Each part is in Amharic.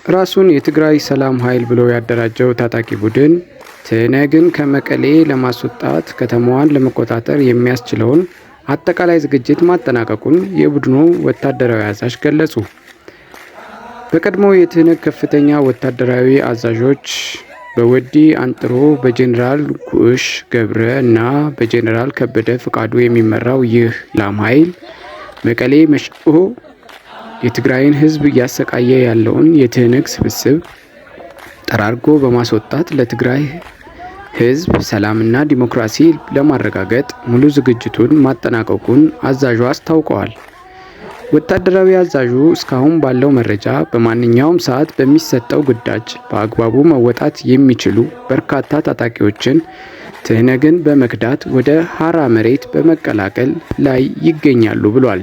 ራሱን የትግራይ ሰላም ኃይል ብሎ ያደራጀው ታጣቂ ቡድን ትህነግን ከመቀሌ ለማስወጣት ከተማዋን ለመቆጣጠር የሚያስችለውን አጠቃላይ ዝግጅት ማጠናቀቁን የቡድኑ ወታደራዊ አዛዥ ገለጹ። በቀድሞው የትህነግ ከፍተኛ ወታደራዊ አዛዦች በወዲ አንጥሮ፣ በጄኔራል ጉዑሽ ገብረ እና በጄኔራል ከበደ ፍቃዱ የሚመራው ይህ ሰላም ኃይል መቀሌ መሽጎ የትግራይን ሕዝብ እያሰቃየ ያለውን የትህነግ ስብስብ ጠራርጎ በማስወጣት ለትግራይ ሕዝብ ሰላምና ዲሞክራሲ ለማረጋገጥ ሙሉ ዝግጅቱን ማጠናቀቁን አዛዡ አስታውቀዋል። ወታደራዊ አዛዡ እስካሁን ባለው መረጃ በማንኛውም ሰዓት በሚሰጠው ግዳጅ በአግባቡ መወጣት የሚችሉ በርካታ ታጣቂዎችን ትህነግን በመክዳት ወደ ሀራ መሬት በመቀላቀል ላይ ይገኛሉ ብሏል።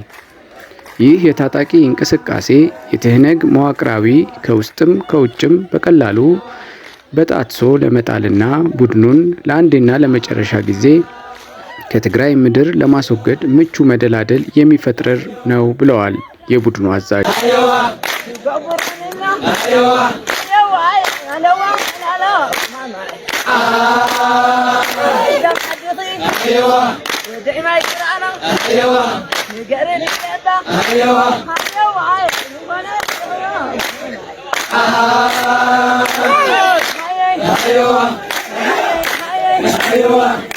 ይህ የታጣቂ እንቅስቃሴ የትህነግ መዋቅራዊ ከውስጥም ከውጭም በቀላሉ በጣጥሶ ለመጣልና ቡድኑን ለአንዴና ለመጨረሻ ጊዜ ከትግራይ ምድር ለማስወገድ ምቹ መደላደል የሚፈጥር ነው ብለዋል የቡድኑ አዛዥ። ايوه.